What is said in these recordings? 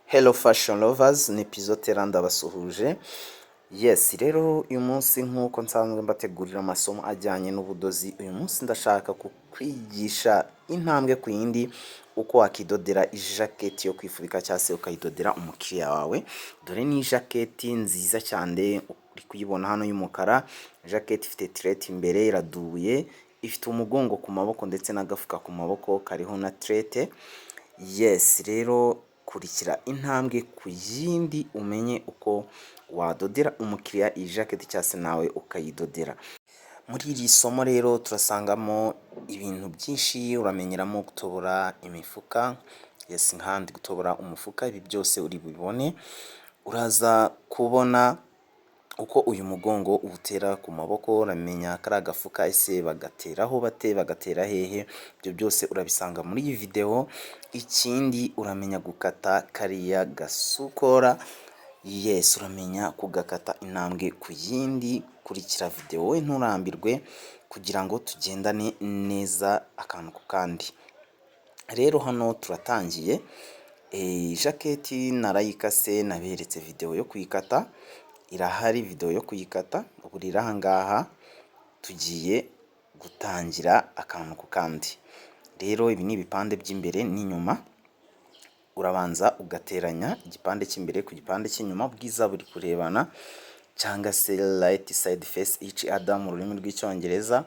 Hello fashion lovers, ni Pizotera, ndabasuhuje. Yes, rero uyu munsi nk'uko nsanzwe mbategurira amasomo ajyanye n'ubudozi, uyu munsi ndashaka kukwigisha intambwe ku yindi uko wakidodera ijaketi yo kwifubika cyangwa se ukayidodera umukiriya wawe. Dore ni ijaketi nziza cyane uri kuyibona hano y'umukara. Ijaketi ifite tirete imbere, iradubuye, ifite umugongo ku maboko ndetse n'agafuka ku maboko kariho na tirete. Yes, rero kurikira intambwe ku yindi umenye uko wadodera umukiriya iyi jaketi cyangwa se nawe ukayidodera. Muri iri somo rero turasangamo ibintu byinshi. Uramenyeramo gutobora imifuka. Yes, nk'ahandi gutobora umufuka, ibi byose uri bubibone. Uraza kubona uko uyu mugongo uwutera ku maboko, uramenya kariya gafuka ese bagateraho bate, bagatera hehe? Ibyo byose urabisanga muri iyi videwo. Ikindi, uramenya gukata kariya gasukora. Yes, uramenya kugakata intambwe ku yindi. Kurikira videwo we nturambirwe kugira ngo tugendane neza akantu ku kandi. Rero hano turatangiye. Ijaketi narayikase, naberetse videwo yo kuyikata, irahari videwo yo kuyikata. Ubu rero aha ngaha tugiye gutangira akantu ku kandi. Rero ibi ni ibipande by'imbere n'inyuma. Urabanza ugateranya igipande cy'imbere ku gipande cy'inyuma, ubwiza buri kurebana, cyangwa se right side face each other mu rurimi rw'Icyongereza.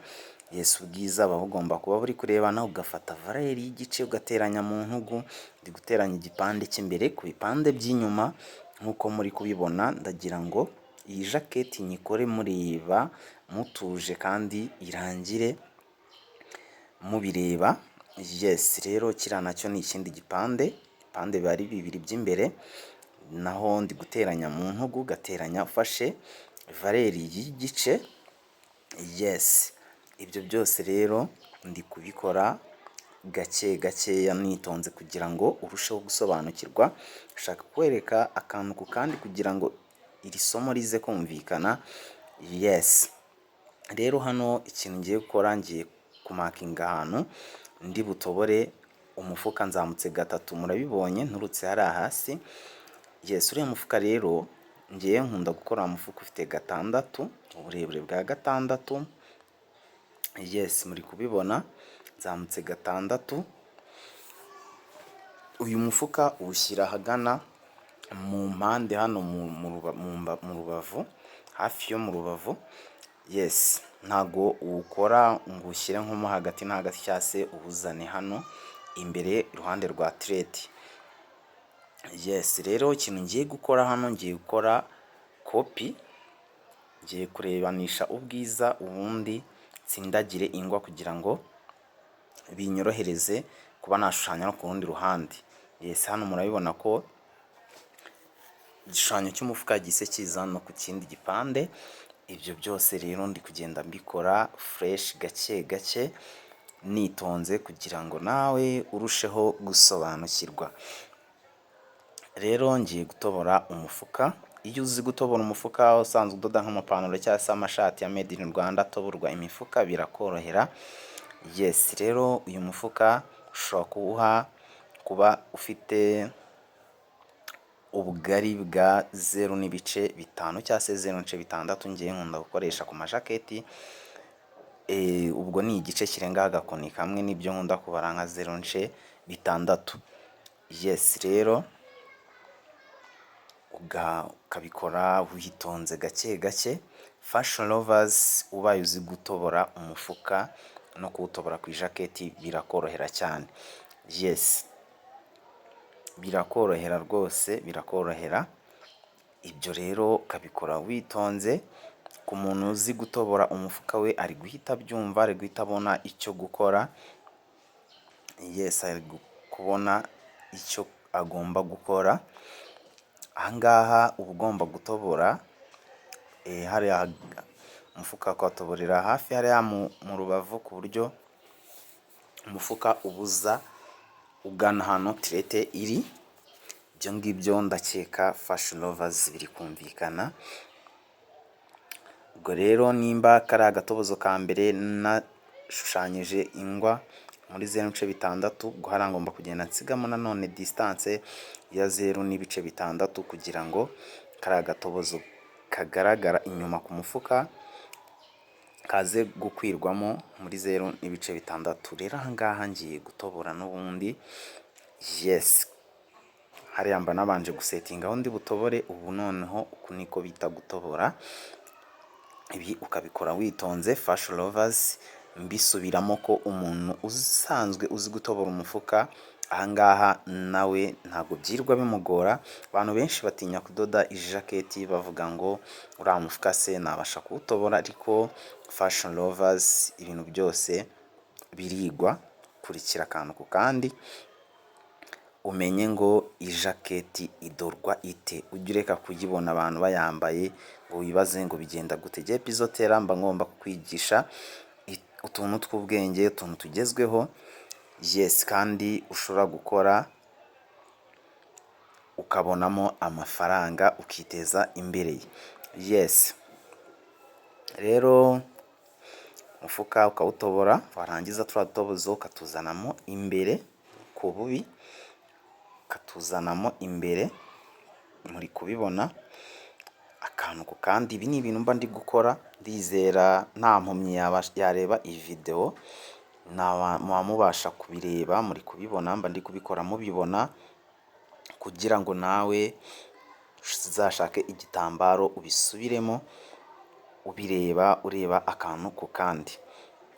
Yes, ubwiza buba bugomba kuba buri kurebana. Ugafata valeur y'igice ugateranya mu ntugu. Ndi guteranya igipande cy'imbere ku bipande by'inyuma nk'uko muri kubibona. Ndagira ngo iyi jaketi nyikore mureba mutuje kandi irangire mubireba. Yes, rero kiriya nacyo ni ikindi gipande. Ibipande biba ari bibiri by'imbere. Naho ndi guteranya mu ntugu, gateranya ufashe valeur y'igice. Yes, ibyo byose rero ndi kubikora gake gakeya nitonze kugira ngo urusheho gusobanukirwa. Nshaka kwereka akantu ku kandi kugira ngo iri somo rize kumvikana. Yes, rero hano ikintu ngiye gukora, ngiye kumakinga ahantu ndi butobore umufuka. Nzamutse gatatu, murabibonye, nturutse hariya hasi. Yes, uriya mufuka rero ngiye nkunda gukora umufuka ufite 6, uburebure bwa 6. Yes, muri kubibona, nzamutse 6. Uyu mufuka uwushyira ahagana mu mpande hano mu rubavu, hafi yo mu rubavu. Yes, ntago uwukora ngo ushyire nko mo hagati na hagati cyangwa se uwuzane hano imbere iruhande rwa tireti. Yes, rero ikintu ngiye gukora hano, ngiye gukora kopi, ngiye kurebanisha ubwiza, ubundi nsindagire ingwa kugira ngo binyorohereze kuba nashushanya no ku rundi ruhande. Yes, hano murabibona ko igishushanyo cy'umufuka gise kiza no ku kindi gipande. Ibyo byose rero ndi kugenda mbikora fresh, gake gake, nitonze kugira ngo nawe urusheho gusobanukirwa. Rero ngiye gutobora umufuka. Iyo uzi gutobora umufuka, usanzwe udoda nk'amapantaro cyangwa se amashati ya made in Rwanda atoborwa imifuka, birakorohera. Yes, rero uyu mufuka ushobora kuwuha kuba ufite ubugari bwa 0.5 cyangwa se 0.6. Ngiye nkunda gukoresha ku majaketi, ubwo ni igice kirengaho agakoni kamwe, nibyo nkunda kubara nka 0.6. Yes, rero ukabikora witonze gake gake. Fashion lovers, ubaye uzi gutobora umufuka no kuwutobora ku ijaketi birakorohera cyane. Yes, birakorohera rwose, birakorohera. Ibyo rero ukabikora witonze. Ku muntu uzi gutobora umufuka we ari guhita abyumva, ari guhita abona icyo gukora. Yes, ari kubona icyo agomba gukora. Ahangaha uba ugomba gutobora hariya umufuka ukawutoborera hafi hariya mu rubavu, ku buryo umufuka ubuza ugana ahantu tirete iri. Ibyo ngibyo ndakeka fashion lovers biri kumvikana. Ubwo rero nimba kariya agatobozo ka mbere nashushanyije ingwa muri 0.6. Ubwo hariya ngomba kugenda nsigamo nanone distance ya 0.6 kugira ngo kariya gatobozo kagaragara inyuma ku mufuka kaze gukwirwamo muri 0.6. Rero aha ngaha ngiye gutobora n'ubundi. Yes, hariya mba nabanje gusettinga aho ndi butobore. Ubu noneho uku niko bita gutobora. Ibi ukabikora witonze, fashion lovers. Mbisubiramo ko umuntu usanzwe uzi gutobora umufuka, ahangaha nawe ntabwo byirwa bimugora. Abantu benshi batinya kudoda ijaketi, bavuga ngo uriya mufuka se nabasha kuwutobora? Ariko fashion lovers, ibintu byose birigwa. Kurikira akantu ku kandi, umenye ngo ijaketi idorwa ite. Ujye ureka kuyibona abantu bayambaye ngo wibaze ngo bigenda gute. Jye Pizotera mba ngomba kukwigisha utuntu tw'ubwenge, utuntu tugezweho, yes, kandi ushobora gukora ukabonamo amafaranga, ukiteza imbere. Yes, rero umufuka ukawutobora, warangiza turiya dutobozo ukatuzanamo imbere ku bubi, ukatuzanamo imbere. Muri kubibona akantu ku kandi. Ibi ni ibintu mba ndi gukora, ndizera nta mpumyi yareba iyi videwo, muba mubasha kubireba, muri kubibona, mba ndi kubikora mubibona, kugira ngo nawe uzashake igitambaro ubisubiremo ubireba, ureba akantu ku kandi.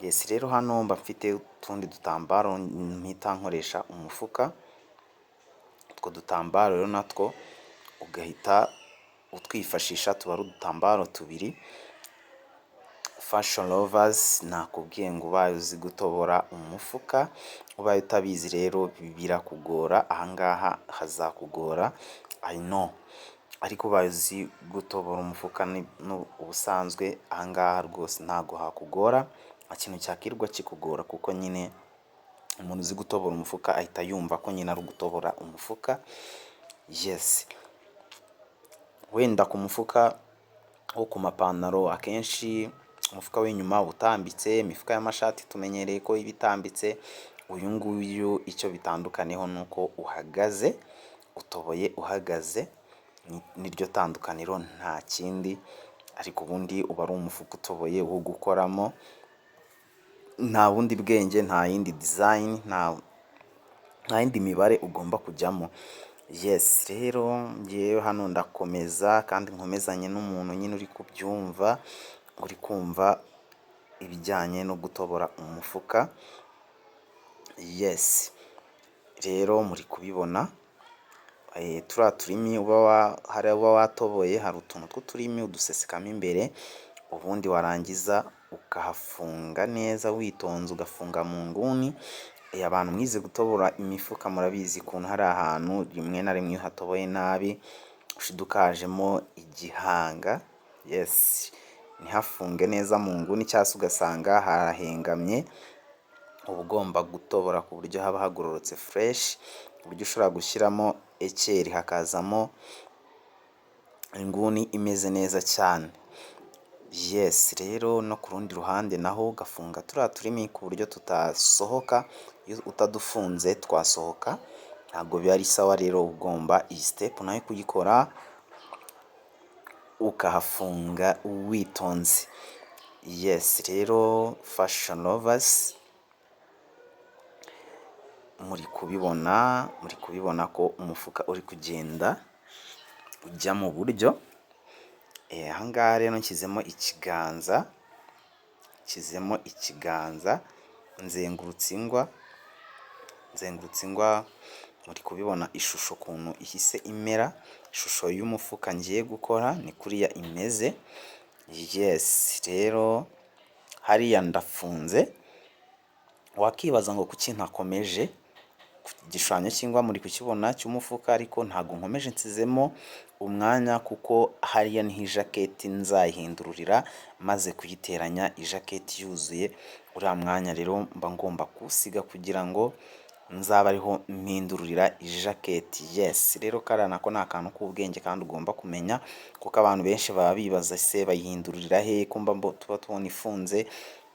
Yes, rero hano mba mfite utundi dutambaro mpita nkoresha umufuka. Utwo dutambaro rero natwo ugahita utwifashisha, tuba ari udutambaro tubiri. Fashion lovers, nakubwiye ngo ubaye uzi gutobora umufuka, ubaye utabizi rero birakugora, ahangaha hazakugora, I know. Ariko ubaye uzi gutobora umufuka ubusanzwe, ahangaha rwose ntago hakugora, nta kintu cyakirwa kikugora, kuko nyine umuntu uzi gutobora umufuka ahita yumva ko nyine ari ugutobora umufuka. Yes, wenda ku mufuka wo ku mapantaro, akenshi umufuka w'inyuma uba utambitse, imifuka y'amashati tumenyereye ko iba itambitse. Uyu nguyu icyo bitandukaniyeho ni uko uhagaze, utoboye uhagaze, niryo tandukaniro, nta kindi. Ariko ubundi uba ari umufuka utoboye wo gukoramo, nta bundi bwenge, nta yindi design, nta yindi mibare ugomba kujyamo. Yes, rero ngewe hano ndakomeza kandi nkomezanye n'umuntu nyine uri kubyumva, uri kumva ibijyanye no gutobora umufuka. Yes, rero muri kubibona turiya turimi uba uba watoboye, hari utuntu tw'uturimi udusesekamo imbere, ubundi warangiza ukahafunga neza witonze, ugafunga mu nguni. Abantu mwize gutobora imifuka murabizi ukuntu hari ahantu rimwe na rimwe iyo hatoboye nabi ushiduka hajemo igihanga, yes, ntihafunge neza mu nguni, cyangwa se ugasanga harahengamye. Uba ugomba gutobora ku buryo haba hagororotse fresh, ku buryo ushobora gushyiramo ekeri hakazamo inguni imeze neza cyane. Yes, rero no ku rundi ruhande naho ugafunga turiya turimi ku buryo tutasohoka, iyo utadufunze twasohoka, ntabwo biba ari sawa. Rero ugomba iyi step nayo kuyikora, ukahafunga witonze. Yes, rero fashion lovers, muri kubibona ko umufuka uri kugenda ujya mu buryo. Aha ngaha rero nshyizemo ikiganza, nzengurutse ingwa. Muri kubibona ishusho ukuntu ihise imera, ishusho y'umufuka ngiye gukora ni kuriya imeze. Yes, rero hariya ndafunze. Wakibaza ngo kuki ntakomeje ku gishushanyo cy'ingwa? Muri kukibona cy'umufuka, ariko ntabwo nkomeje, nsizemo umwanya kuko hariya niho ijaketi nzayihindurira maze kuyiteranya ijaketi yuzuye. Uriya mwanya rero mba ngomba kuwusiga kugira ngo nzabe ariho mpindurira ijaketi. Yes, rero kariya nako ni akantu k'ubwenge kandi ugomba kumenya, kuko abantu benshi baba bibaza: se bayihindurira he ko mba tuba tubona ifunze?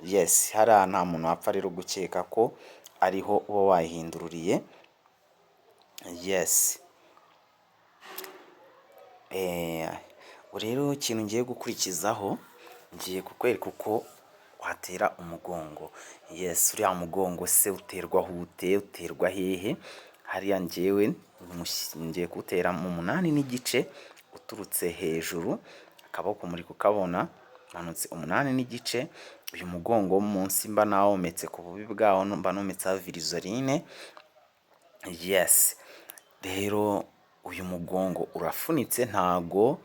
Yes, hariya nta muntu wapfa rero gukeka ko ariho uba wayihindururiye. Yes. Ubu rero ikintu ngiye gukurikizaho, ngiye kukwereka uko watera umugongo. Yes, uriya mugongo se uterwa ute? Uterwa hehe? Hariya njyewe ngiye kuwutera mu 8.5 uturutse hejuru, akaboko muri kukabona, manutse 8.5. Uyu mugongo wo munsi mba nawometse ku bubi bwawo, mba nometseho virizoline. Yes, rero uyu mugongo urafunitse, ntago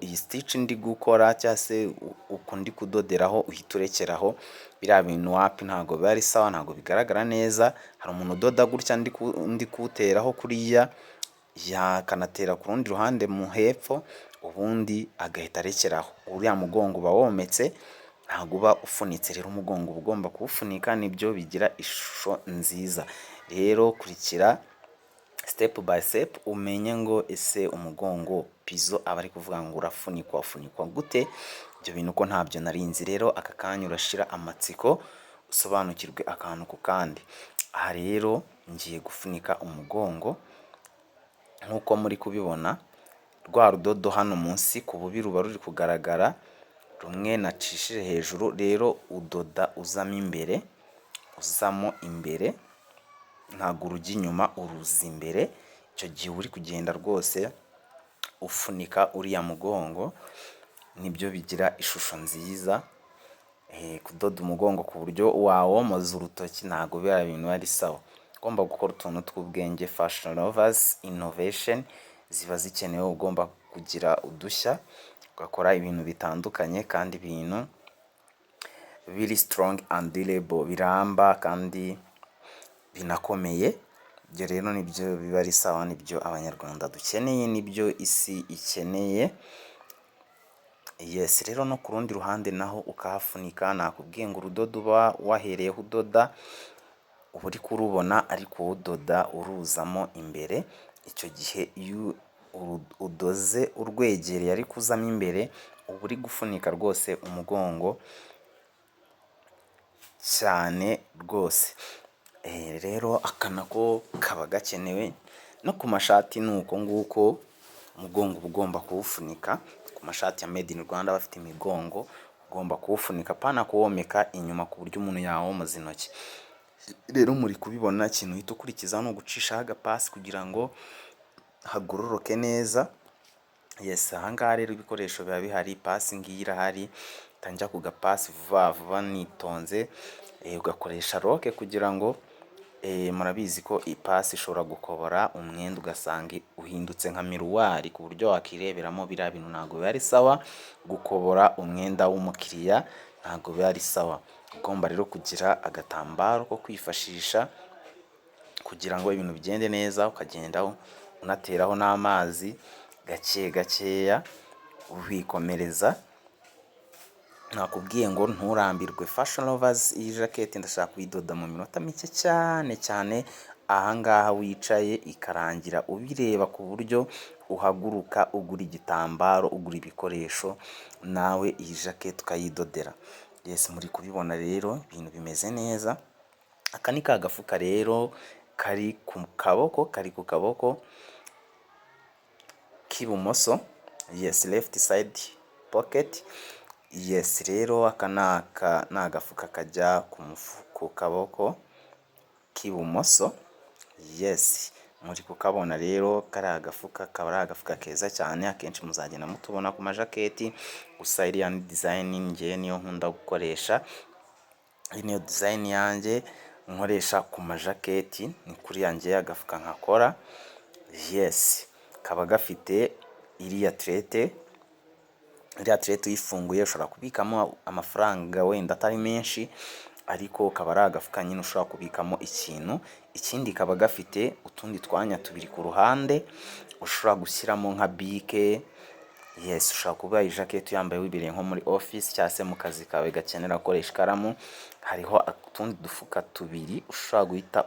iyi stitch ndi gukora cyangwa se uku ndi kudoderaho uhita urekeraho. Biriya bintu wapi, ntago biba ari sawa, ntago bigaragara neza. Hari umuntu udoda gutya ndi kuwuteraho kuriya, yakanatera ku rundi ruhande mu hepfo, ubundi agahita arekeraho. Uriya mugongo uba wometse, ntago uba ufunitse. Rero umugongo uba ugomba kuwufunika, nibyo bigira ishusho nziza. Rero kurikira step by step, umenye ngo ese umugongo Pizo aba ari kuvuga ngo urafunikwa, ufunikwa gute? Ibyo bintu ko ntabyo narinzi. Rero aka kanya urashira amatsiko, usobanukirwe akantu ku kandi. Aha rero ngiye gufunika umugongo nk'uko muri kubibona. Rwa rudodo hano munsi ku bubi ruba ruri kugaragara, rumwe nacishije hejuru. Rero udoda uzamo imbere, uzamo imbere, ntabwo urujya inyuma, uruza imbere. Icyo gihe uba uri kugenda rwose ufunika uriya mugongo, nibyo bigira ishusho nziza. Kudoda umugongo ku buryo wawomoza urutoki, ntabwo biriya bintu ari sawa. Ugomba gukora utuntu tw'ubwenge. Fashion lovers, innovation ziba zikenewe. Ugomba kugira udushya, ugakora ibintu bitandukanye kandi ibintu biri strong and durable, biramba kandi binakomeye. Ibyo rero nibyo biba ari sawa, nibyo Abanyarwanda dukeneye, nibyo isi ikeneye. Yes, rero no ku rundi ruhande naho ukahafunika. Nakubwiye ngo urudodo uba wahereyeho udoda uba uri kurubona, ariko udoda uruzamo imbere. Icyo gihe iyo udoze urwegereye ariko uzamo imbere, uba uri gufunika rwose umugongo cyane rwose. Rero aka nako kaba gakenewe no ku mashati. Ni uko nguko umugongo uba ugomba kuwufunika. Ku mashati ya made in Rwanda bafite imigongo, ugomba kuwufunika, apana kuwomeka inyuma ku buryo umuntu yawomoza intoki. Rero muri kubibona, ikintu uhita ukurikizaho ni ugucishaho agapasi kugira ngo hagororoke neza. Yes, ahangaha rero ibikoresho biba bihari, ipasi ngiyi irahari, njya ku gapasi vuba vuba nitonze. Ugakoresha roke kugira ngo, murabizi ko ipasi ishobora gukobora umwenda, ugasanga uhindutse nka miroir ku buryo wakireberamo. Biriya bintu ntabwo biba ari sawa, gukobora umwenda w'umukiriya ntabwo biba ari sawa. Ugomba rero kugira agatambaro ko kwifashisha kugira ngo ibintu bigende neza, ukagenda unateraho n'amazi gake gakeya, wikomereza. Nakubwiye ngo nturambirwe. Fashion lovers, iyi jaketi ndashaka kuyidoda mu minota mike cyane cyane, ahangaha wicaye ikarangira ubireba, ku buryo uhaguruka ugura igitambaro, ugura ibikoresho, nawe iyi jaketi ukayidodera. Yes, muri kubibona rero ibintu bimeze neza. Aka ni ka gafuka rero kari ku kaboko, kari ku kaboko k'ibumoso. Yes, left side pocket. Yes, rero aka ni agafuka kajya ku kaboko k'ibumoso. Yes, muri kukabona rero, kariya gafuka kaba ari agafuka keza cyane. Akenshi muzagenda mutubona ku majaketi, gusa iriya ni design njye niyo nkunda gukoresha. Iyi niyo design yanjye nkoresha ku majaketi, ni kuriya njye agafuka nkakora. Yes, kaba gafite iriya tirete. Iriya tirete uyifunguye ushobora kubikamo amafaranga, wenda atari menshi, ariko kaba ari agafuka nyine ushobora kubikamo ikintu. Ikindi, kaba gafite utundi twanya tubiri ku ruhande ushobora gushyiramo nka bike. Yes, ushobora kuba iyi jaketi uyambaye wibereye nko muri office cyangwa se mu kazi kawe gakenera gukoresha ikaramu. Hariho utundi dufuka tubiri ushobora guhita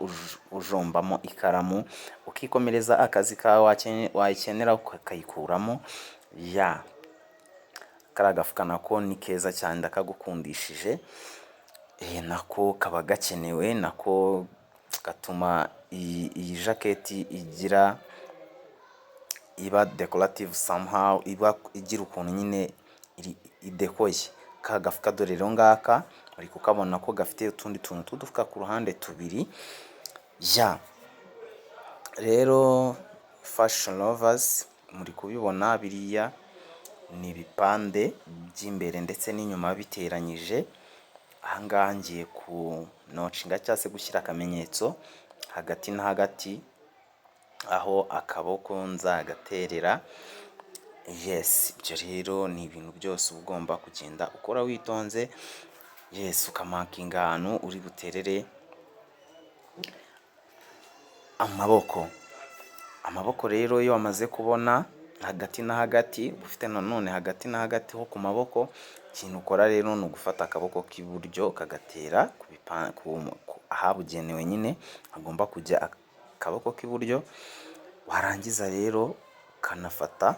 ujombamo ikaramu, ukikomereza akazi kawe, wayikenera ukayikuramo. Ya, kariya gafuka nako ni keza cyane, ndakagukundishije. Nako kaba gakenewe, nako gatuma iyi jaketi igira iba decorative somehow, iba igira ukuntu nyine idekoye. Ka gafuka dore rero ngaka, uri kukabona ko gafite utundi tuntu tw'udufuka ku ruhande tubiri. Ya rero, fashion lovers, muri kubibona, biriya ni ibipande by'imbere ndetse n'inyuma biteranyije. Ahangaha ngiye kunotchinga cyangwa se gushyira akamenyetso hagati na hagati aho akaboko nzagaterera. Yes, ibyo rero ni ibintu byose uba ugomba kugenda ukora witonze. Yes, ukamarkinga ahantu uri buterere amaboko. Amaboko rero, iyo wamaze kubona hagati na hagati, uba ufite nanone hagati na hagati ho ku maboko, ikintu ukora rero ni ugufata akaboko k'iburyo ukagatera ahabugenewe nyine hagomba kujya akaboko k'iburyo. Warangiza rero ukanafata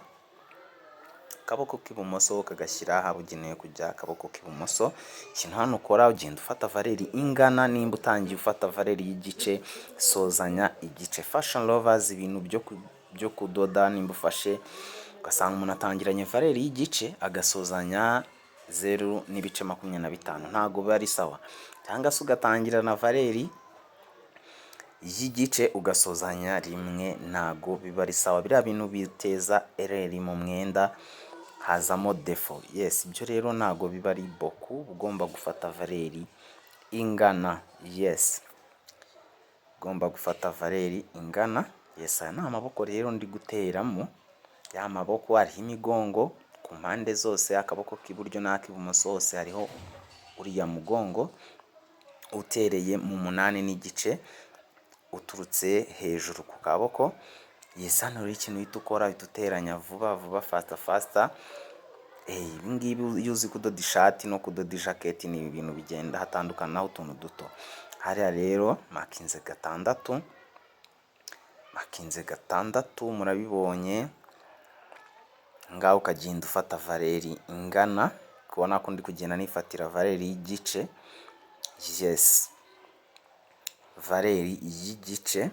akaboko k'ibumoso, ukagashyira ahabugenewe kujya akaboko k'ibumoso. Ikintu hano ukora, ugenda ufata valeur ingana. Nimba utangiye ufata valeur y'igice, sozanya igice. Fashion lovers, ibintu byo kudoda, nimba ufashe ugasanga umuntu atangiranye valeur y'igice, agasozanya 0.25, ntabwo biba ari sawa. Cyangwa se ugatangira na valeur y'igice, ugasozanya rimwe, ntago biba ari sawa. Biriya bintu biteza erreur mu mwenda, hazamo défaut. Yes, ibyo rero ntago biba ari boku. Ugomba gufata valeur ingana. Yes, ugomba gufata valeur ingana. Yes, aya ni amaboko rero ndi guteramo. Ya maboko hariho imigongo ku mpande zose, akaboko k'iburyo n'ak'ibumoso hose hariho uriya mugongo utereye mu 8.5 uturutse hejuru ku kaboko. Yes, hano rero ikintu uhita ukora, uhita uteranya vuba vuba, faster faster. Ibi ngibi, iyo uzi kudoda ishati no kudoda ijaketi, ni ibintu bigenda hatandukanaho utuntu duto. Hariya rero markinze 6, markinze 6, murabibonye ngaho. Ukagenda ufata valeur ingana, kubona ko ndi kugenda nifatira valeur y'igice. Yes, valeur y'igice.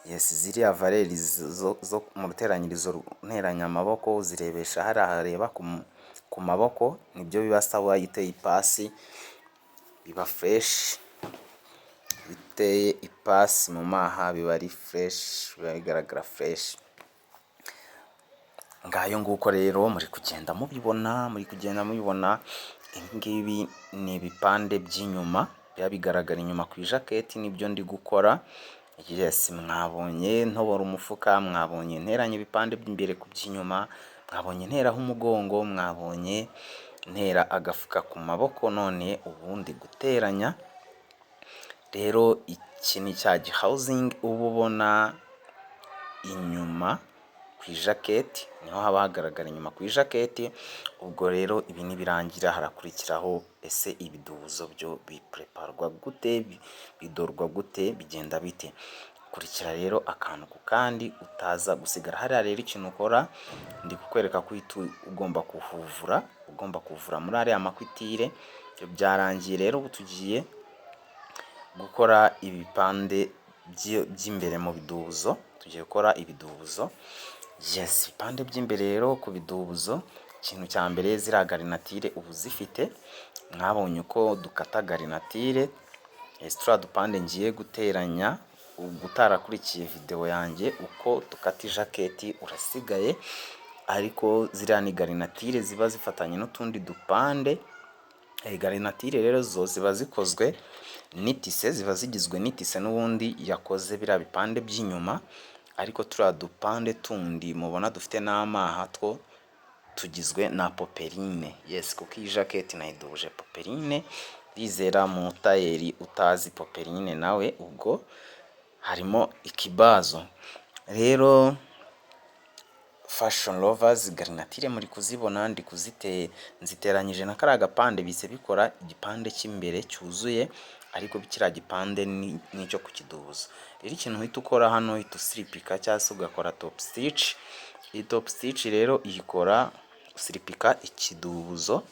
Yes, ziriya valeur zo mu ruteranyirizo nteranya amaboko uzirebesha hariya hareba ku maboko, nibyo biba sawa. Iyo uteye ipasi biba fresh, iyo uteye ipasi mu maha biba ari fresh, biba bigaragara fresh. Ngayo nguko rero, muri kugenda mubibona, muri kugenda mubibona. Ibi ngibi ni ibipande by'inyuma biba bigaragara inyuma ku ijaketi, nibyo ndi gukora. Yes, mwabonye ntobora umufuka, mwabonye nteranya ibipande by'imbere ku by'inyuma, mwabonye nteraho umugongo, mwabonye ntera agafuka ku maboko, none ubundi guteranya. Rero iki ni cya gihousing uba ubona inyuma ku ijaketi, niho haba hagaragara inyuma ku ijaketi. Ubwo rero ibi nibirangira harakurikiraho: ese ibidubuzo byo bipreparwa gute, bidorwa gute, bigenda bite? Kurikira rero akantu ku kandi, utaza gusigara. Hariya rero ikintu ukora, ndi kukwereka ko uhita ugomba kuhuvura, ugomba kuvura muri ariya macouture. Ibyo byarangiye rero, ubu tugiye gukora ibipande by'imbere mu bidubuzo. Tugiye gukora ibidubuzo. Yes, ibipande by'imbere rero ku bidubuzo, ikintu cya mbere, ziriya garniture ubu zifite, mwabonye uko dukata garniture. Yes, turiya dupande ngiye guteranya, ubwo utarakurikiye video yanjye uko dukata ijaketi urasigaye, ariko ziriya ni garniture ziba zifatanye n'utundi dupande. Garniture rero zo ziba zikozwe n'itissu, ziba zigizwe n'itissu n'ubundi yakoze biriya bipande by'inyuma, ariko turiya dupande tundi mubona dufite n'amaha two tugizwe na popeline. Yes, kuko iyi jaketi nayidubuje popeline. Ndizera mu tailleur utazi popeline nawe ubwo harimo ikibazo. Rero fashion lovers, garniture muri kuzibona, ndi kuzite nziteranyije na kariya gapande, bise bikora igipande cy'imbere cyuzuye, ariko kiriya gipande ni icyo kukidubuza. Rero ikintu uhita ukora hano, uhita usiripika cyangwa se ugakora top stitch. Iyi top stitch rero uyikora usiripika ikidubuzo.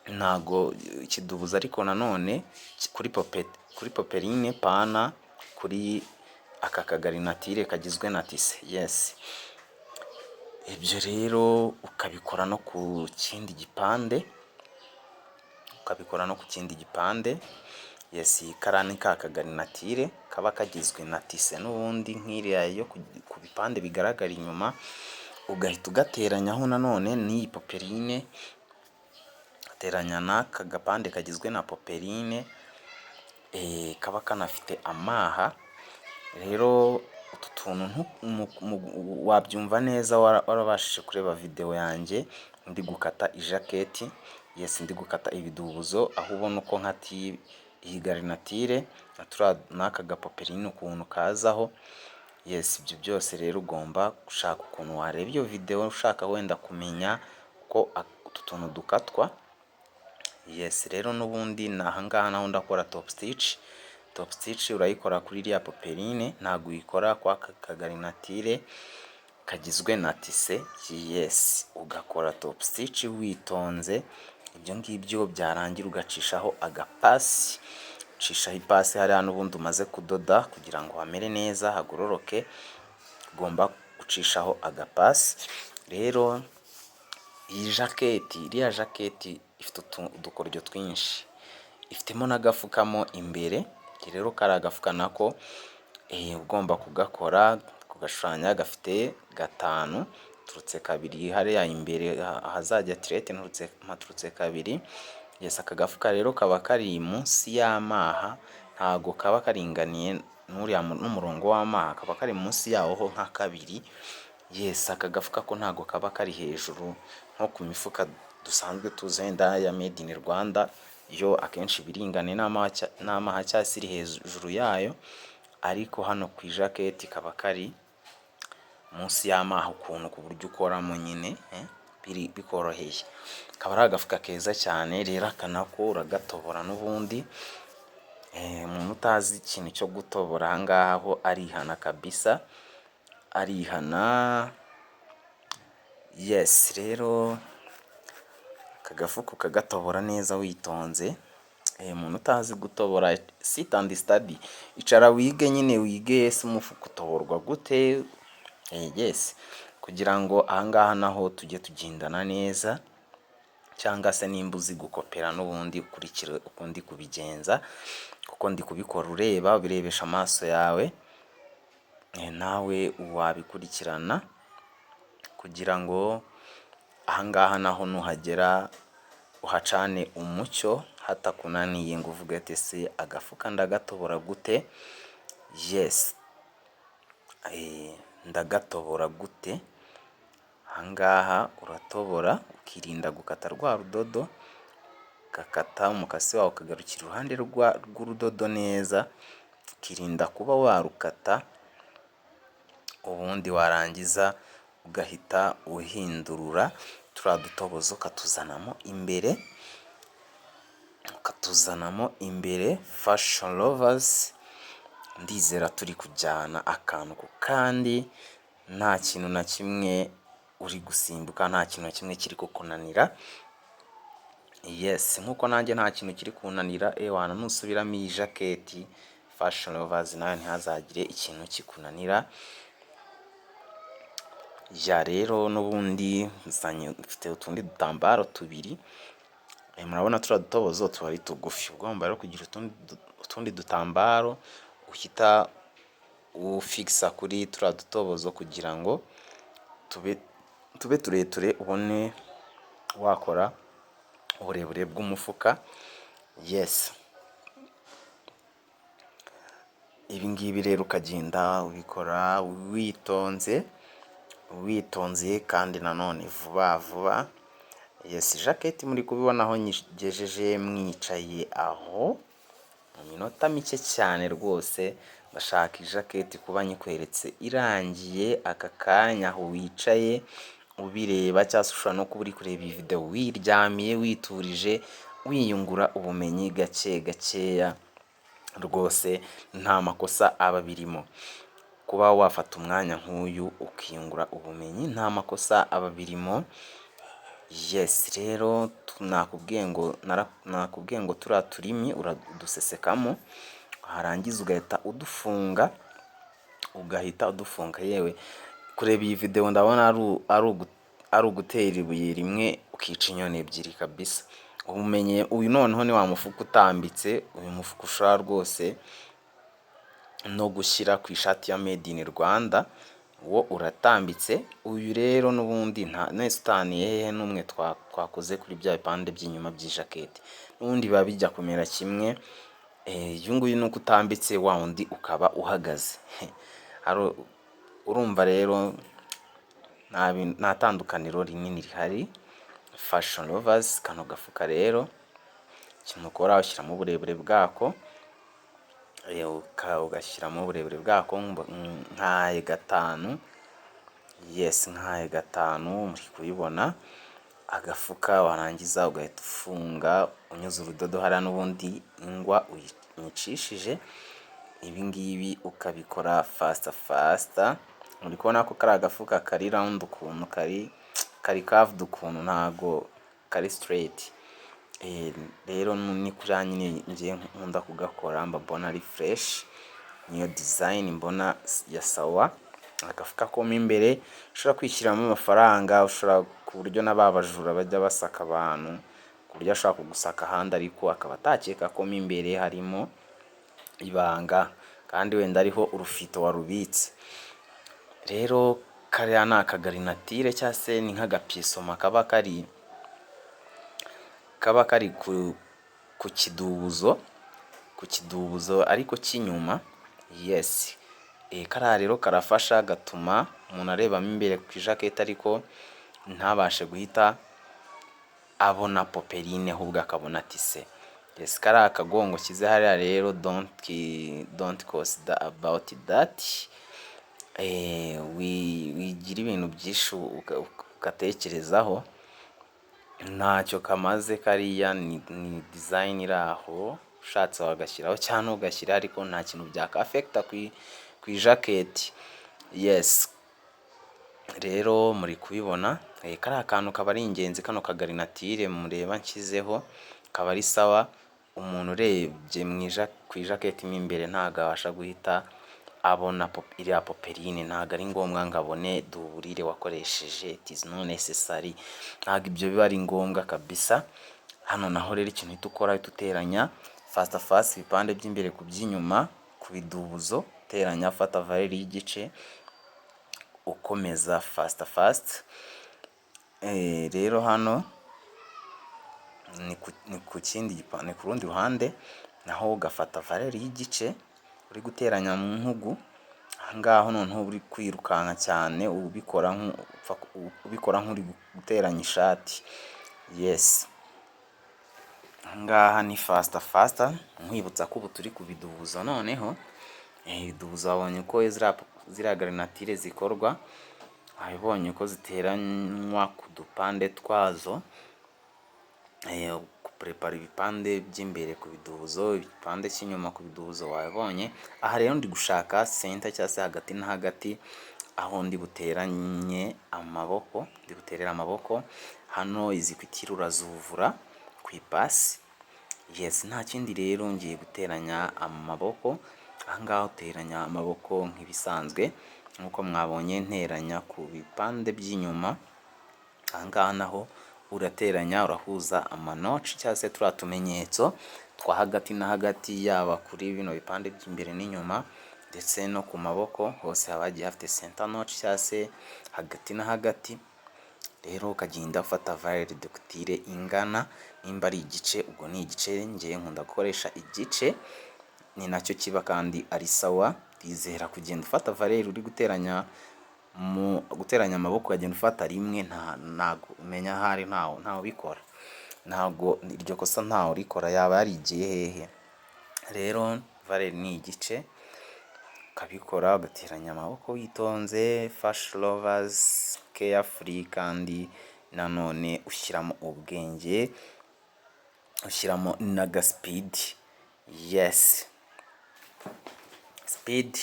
Ntago ikidubuzo, ariko nanone kuri popeline, pana kuri aka kagarnitire kagizwe na tissu. Yes, ibyo rero ukabikora no ku kindi gipande, ukabikora no ku kindi gipande. Yes, kariya ni ka kagarnitire kaba kagizwe na tissu n'ubundi nk'iriya yo ku bipande bigaragara inyuma, ugahita ugateranyaho nanone n'iyi popeline, ugateranya n'aka gapande kagizwe na popeline kaba kanafite amaha. Rero utu tuntu wabyumva neza warabashije kureba videwo yanjye ndi gukata ijaketi. Yes, ndi gukata ibidubuzo, aho ubona uko nkatiye iyi garnitire n'aka gapopeline ukuntu kazaho. Yes, ibyo byose rero ugomba gushaka ukuntu wareba iyo videwo ushaka wenda kumenya uko utu tuntu dukatwa. Yes, rero n'ubundi ni ahangaha naho ndakora top stitch. Top stitch urayikora kuri iriya popeline, ntabwo uyikora kwa aka kagarnitire kagizwe na tissu. Yes, ugakora top stitch witonze, ibyo ngibyo byarangira ugacishaho agapasi, ucishaho ipasi hariya n'ubundi umaze kudoda kugira ngo hamere neza, hagororoke, ugomba gucishaho agapasi. Rero iyi jaketi, iriya jaketi ifite udukoryo twinshi, ifitemo n'agafuka mo imbere. Rero kariya gafuka nako ugomba kugakora, kugashushanya. Gafite gatanu, turutse kabiri hariya imbere ahazajya tirette, mpaturutse kabiri. Yes, aka gafuka rero kaba kari munsi y'amaha, ntago kaba karinganiye n'uriya n'umurongo w'amaha, kaba kari munsi yawo ho nka kabiri. Yes, aka gafuka ko ntago kaba kari hejuru nko ku mifuka dusanzwe tuzi wenda ya made in Rwanda, yo akenshi iba iringaniye n'amaha cyangwa se iri hejuru yayo, ariko hano ku ijaketi kaba kari munsi y'amaha ukuntu, ku buryo ukoramo nyine bikoroheye. Kaba ari agafuka keza cyane. Rero aka nako uragatobora n'ubundi. Umuntu utazi ikintu cyo gutobora aha ngaha ho arihana kabisa, arihana. Yes, rero aka gafuka ukagatobora neza witonze. Umuntu utazi gutobora, sit and study, icara wige nyine, wige ese umufuka utoborwa gute. Yes, kugira ngo aha ngaha naho tujye tugendana neza, cyangwa se nimba uzi gukopera n'ubundi ukurikire uko ndi kubigenza, kuko ndi kubikora ureba, ubirebesha amaso yawe, nawe wabikurikirana kugira ngo aha ngaha naho nuhagera uhacane umucyo hatakunaniye ngo uvuge ati: "Ese agafuka ndagatobora gute?" Yes, ndagatobora gute? Aha ngaha uratobora ukirinda gukata rwa rudodo, ugakata umukasi wawe ukagarukira iruhande rw'urudodo neza, ukirinda kuba warukata, ubundi warangiza ugahita uhindurura turiya dutobozo ukatuzanamo imbere, ukatuzanamo imbere. Fashion lovers, ndizera turi kujyana akantu ku kandi, nta kintu na kimwe uri gusimbuka, nta kintu na kimwe kiri kukunanira. Yes, nkuko nanjye nta kintu kiri kunanira. Ewana, nusubiramo iyi jaketi, fashion lovers, nawe ntihazagire ikintu kikunanira. Ya, rero n'ubundi nzanye, mfite utundi dutambaro tubiri. Murabona turiya dutobozo tuba ari tugufi, ugomba rero kugira utundi dutambaro uhita ufikisa kuri turiya dutobozo kugira ngo tube tureture, ubone wakora uburebure bw'umufuka. Yes, ibi ngibi rero ukagenda ubikora witonze, witonze kandi nanone vuba vuba. Yes, jaketi muri kubibona aho nyigejeje mwicaye aho, mu minota mike cyane rwose ndashaka ijaketi kuba nyikweretse irangiye aka kanya aho wicaye ubireba, cyangwa se ushobora no kuba uri kureba iyi video wiryamiye, witurije, wiyungura ubumenyi gake gakeya. Rwose nta makosa aba abirimo kuba wafata umwanya nk'uyu ukiyungura ubumenyi, nta makosa aba abirimo. Yes, rero nakubwiye ngo turiya turimi uradusesekamo, warangiza ugahita udufunga, ugahita udufunga. Yewe, kureba iyi video ndabona ari ugutera ibuye rimwe ukica inyoni ebyiri kabisa. Ubumenye uyu noneho ni wa mufuka utambitse. Uyu mufuka ushobora rwose no gushyira ku ishati ya made in Rwanda, wo uratambitse. Uyu rero n'ubundi nta nese utaniye hehe n'umwe twakoze kuri bya bipande by'inyuma by'ijaketi? N'ubundi biba bijya kumera kimwe. Uyu nguyu ni uko utambitse, wa wundi ukaba uhagaze. Urumva rero nta tandukaniro rinini rihari. Fashion lovers, kano gafuka rero ikintu ukora, ushyiramo uburebure bwako, ugashyiramo uburebure bwako nkaye 5. Yes, nkaye 5, muri kubibona agafuka. Warangiza ugahita ufunga unyuze urudodo hariya n'ubundi ingwa uyicishije. Ibi ngibi ukabikora faster faster. Muri kubona ko kari agafuka kari round ukuntu, kari curved ukuntu, ntago kari straight. Rero ni kuriya nyine ngiye nkunda kugakora, mba mbona ari fresh, niyo design mbona ya sawa. Agafuka ko mo imbere ushobora kwishyiramo amafaranga, ushobora ku buryo na ba bajura bajya basaka abantu, ku buryo ashobora kugusaka ahandi ariko akaba atakeka ko mo imbere harimo ibanga, kandi wenda ariho urufito warubitse. Rero kariya ni akagarnitire cyangwa se ni nk'agapisoma kaba kari ku kidubuzo ariko cy'inyuma. Yes, kariya rero karafasha, gatuma umuntu arebamo imbere ku ijaketi ariko ntabashe guhita abona popeline, ahubwo akabona tissu. Yes, kariya kagongo nshyize hariya rero, don't consider about that. Wigira ibintu byinshi ugatekerezaho, ntacyo kamaze kariya, ni design iri aho. Ushatse wagashyiraho cyangwa ntugashyire, ariko nta kintu byakafekita ku ijaketi. Yes, rero muri kubibona kariya kantu kaba ari ingenzi. Kano kagarnitire mureba nshyizeho kaba ari sawa. Umuntu urebye ku ijaketi mo imbere ntabwo abasha guhita abona iriya popeline. Ntabwo ari ngombwa ngo abone doublure wakoresheje, it is not necessary, ntabwo ibyo biba ari ngombwa kabisa. Hano naho rero ikintu uhita ukora, uhita uteranya faster fast ibipande by'imbere ku by'inyuma ku bidubuzo. Uteranya, fata valeur y'igice, ukomeza faster fast. Rero hano ni ku kindi, ni ku rundi ruhande naho ugafata valeur y'igice uri guteranya mu ntugu. Aha ngaho noneho uri kwirukanka cyane, ubikora nk'uri guteranya ishati. Yes, aha ngaha ni faster faster. Nkwibutsa ko ubu turi ku bidubuzo. Noneho ibidubuzo wabonye uko ziriya garnitire zikorwa, wabibonye uko ziteranywa ku dupande twazo, guprepara ibipande by'imbere ku bidubuzo, igipande cy'inyuma ku bidubuzo wabibonye. Aha rero ndi gushaka center cyangwa se hagati na hagati aho ndi buteranye amaboko, ndi buterere amaboko. Hano izi couture urazuvura ku ipasi. Yes, nta kindi rero, ngiye guteranya amaboko. Aha ngaha uteranya amaboko nk'ibisanzwe, nk'uko mwabonye nteranya ku bipande by'inyuma. Aha ngaha naho urateranya, urahuza ama notch cyangwa se turiya tumenyetso twa hagati na hagati, yaba kuri bino bipande by'imbere n'inyuma ndetse no ku maboko hose haba hagiye hafite center notch cyangwa se hagati na hagati. Rero ukagenda ufata valeur de couture ingana, nimba ari igice ubwo ni igice. Ngewe nkunda gukoresha igice, ni nacyo kiba kandi ari sawa. Ndizera kugenda ufata valeur uri guteranya, mu guteranya amaboko ukagenda ufata rimwe, ntago umenya ahari, ntawe ubikora, ntago iryo kosa ntawe urikora, yaba yarigiye hehe? Rero valeur ni igice, ukabikora ugateranya amaboko witonze, fashion lovers, carefully, kandi nanone ushyiramo ubwenge, ushyiramo n'agaspeed. Yes, speed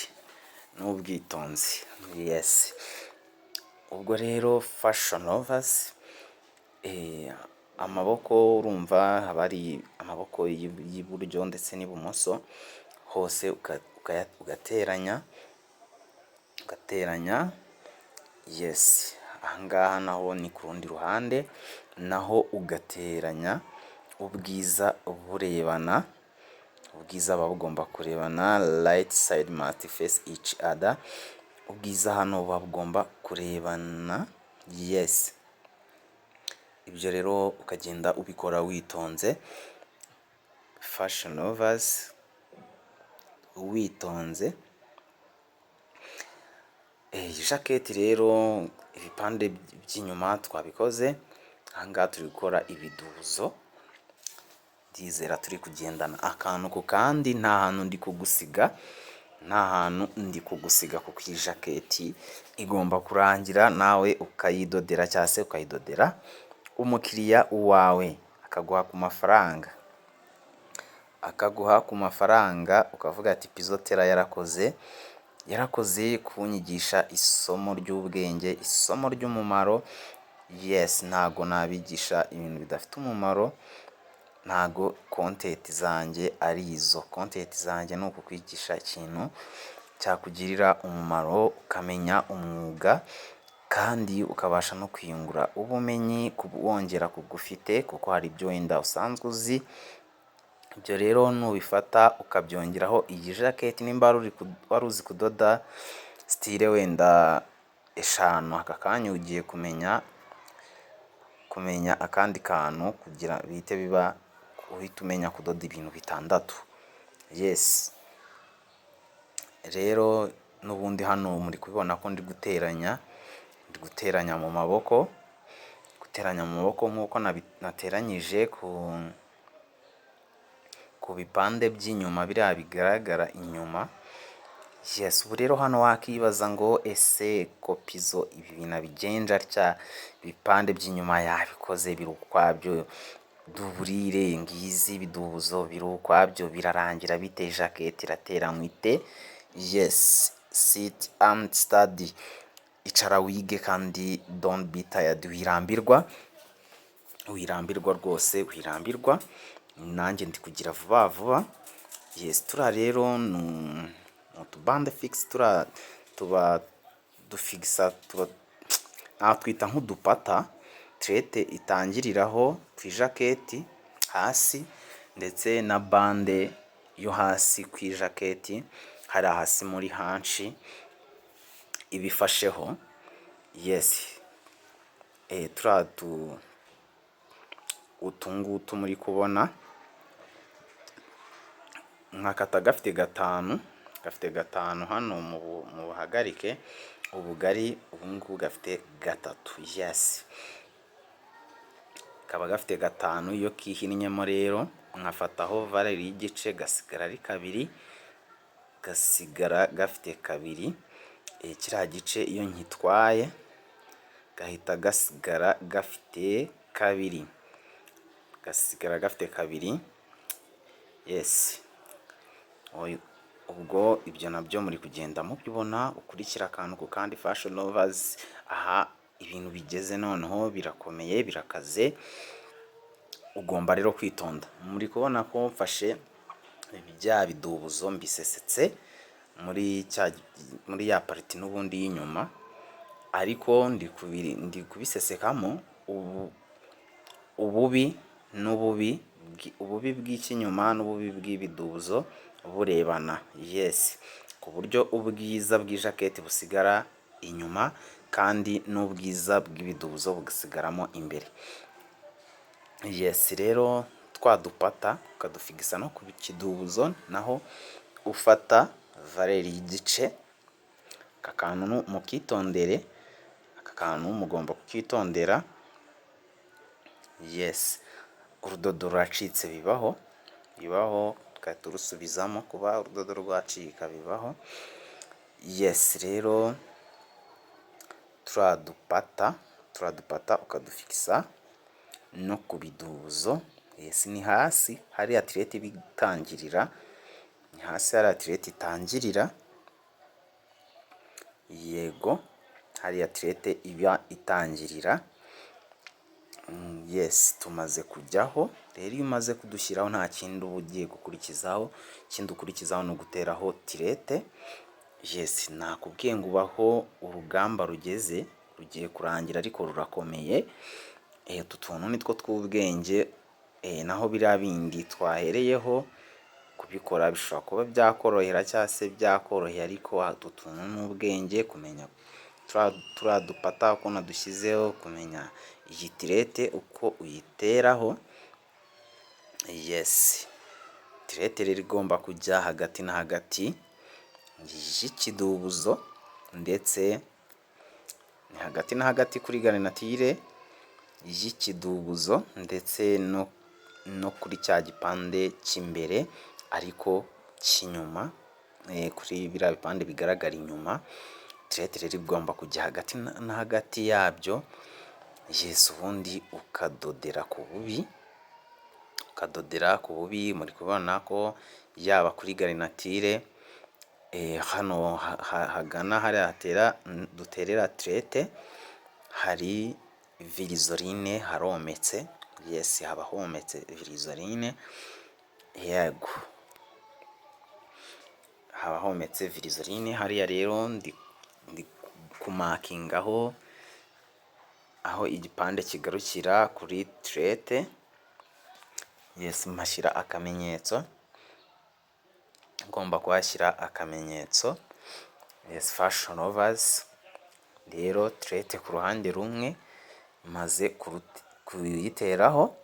n'ubwitonzi. Yes, ubwo rero fashion lovers, Amaboko urumva haba hari amaboko y'iburyo ndetse n'ibumoso, hose ugateranya, ugateranya. Yes, ahangaha naho ni ku rundi ruhande, naho ugateranya ubwiza burebana, ubwiza buba bugomba kurebana. Right side must face each other. Ubwiza hano buba bugomba kurebana. Yes, ibyo rero ukagenda ubikora witonze, fashion lovers, witonze. Iyi jaketi rero, ibipande by'inyuma twabikoze, ahangaha turi gukora ibiduzo. Ndizera turi kugendana akantu ku kandi, nta hantu ndi kugusiga, nta hantu ndi kugusiga, kuko iyi jaketi igomba kurangira nawe ukayidodera cyangwa se ukayidodera umukiriya wawe akaguha ku mafaranga, akaguha ku mafaranga, ukavuga ati: "Pizotera yarakoze, yarakoze kunyigisha isomo ry'ubwenge, isomo ry'umumaro." Yes, ntago nabigisha ibintu bidafite umumaro, ntago content zanjye ari izo. Content zanjye ni ukukwigisha ikintu cyakugirira umumaro, ukamenya umwuga kandi ukabasha no kwiyungura ubumenyi wongera ku bwo ufite, kuko hari ibyo wenda usanzwe uzi. Ibyo rero nubifata ukabyongeraho iyi jaketi, nimba wari uzi kudoda style wenda 5, aka kanya ugiye kumenya akandi kantu kugira bihite biba uhita umenya kudoda ibintu 6. Yes, rero n'ubundi hano muri kubibona ko ndi guteranya, ndi guteranya mu maboko, guteranya mu maboko nk'uko nateranyije ku bipande by'inyuma, biriya bigaragara inyuma. Yes, ubu rero hano wakibaza ngo: "Ese ko Pizo ibi bintu abigenje atya, ibipande by'inyuma yabikoze biri ukwabyo, doublure ngizi, ibidubuzo biri ukwabyo, birarangira bite? Jaketi irateranywa ite?" Yes, sit and study, icara wige kandi don't be tired, wirambirwa, wirambirwa rwose, wirambirwa. Nanjye ndi kugira vuba vuba. Yes, turiya rero ni utubande fixe, turiya tuba dufigisa, tuba natwita nk'udupata tirete itangiriraho ku ijaketi hasi, ndetse na bande yo hasi ku ijaketi hariya hasi muri hanshi ibifasheho. Yes, turiya utu ngutu muri kubona, nkakata gafite 5, gafite 5 hano mu buhagarike, ubugari ubu ngubu gafite 3. Yes, kaba gafite 5. Iyo kihinnyemo rero nkafataho valeur y'igice, gasigara ari 2, gasigara gafite 2. Kiriya gice iyo nkitwaye gahita gasigara gafite 2, gasigara gafite 2. Yes, ubwo ibyo nabyo muri kugenda mubibona, ukurikira akantu ku kandi, fashion lovers. Aha ibintu bigeze noneho birakomeye, birakaze, ugomba rero kwitonda. Muri kubona ko mfashe bya bidubuzo mbisesetse muri ya partie n'ubundi y'inyuma, ariko ndi kubisesekamo ububi n'ububi, ububi bw'icy'inyuma n'ububi bw'ibidubuzo burebana. Yes, ku buryo ubwiza bw'ijaketi busigara inyuma kandi n'ubwiza bw'ibidubuzo bugasigaramo imbere. Yes, rero twa dupata ukadufigisa no ku kidubuzo, naho ufata valeur y'igice. Aka kantu mukitondere, aka kantu mugomba kukitondera. Yes, urudodo ruracitse, bibaho, bibaho, tugahita turusubizamo. Kuba urudodo rwacika bibaho. Yes, rero turiya dupata, turiya dupata ukadufikisa no ku bidubuzo. Yes, ni hasi hariya tirete iba itangirira, ni hasi hariya tirete itangirira. Yego, hariya tirete iba itangirira. Yes, tumaze kujyaho. Rero iyo umaze kudushyiraho, nta kindi uba ugiye gukurikizaho. Ikindi ukurikizaho ni uguteraho tirette. Yes, nakubwiye ngo ubaho urugamba rugeze, rugiye kurangira ariko rurakomeye. Utu tuntu nitwo tw'ubwenge, naho biriya bindi twahereyeho kubikora bishobora kuba byakorohera cyangwa se byakoroheye, ariko utu tuntu ni ubwenge, kumenya turiya dupata uko nadushyizeho, kumenya iyi tirette uko uyiteraho. Yes, tirette rero igomba kujya hagati na hagati y'ikidubuzo, ndetse ni hagati na hagati kuri garniture y'ikidubuzo, ndetse no kuri cya gipande cy'imbere ariko cy'inyuma, kuri biriya bipande bigaragara inyuma. Tirette rero igomba kujya hagati na hagati yabyo. Yes, ubundi ukadodera ku bubi, ukadodera ku bubi. Muri kubona ko yaba kuri garniture hano hagana hariya hatera duterera tirette, hari vlisoline, harometse. Yes, haba hometse vlisoline. Yego, haba hometse vlisoline hariya. Rero ndi kumakingaho aho igipande kigarukira kuri tirette. Yes, mpashyira akamenyetso, ngomba kuhashyira akamenyetso. Yes, fashion lovers, rero tirette ku ruhande rumwe maze kuyiteraho,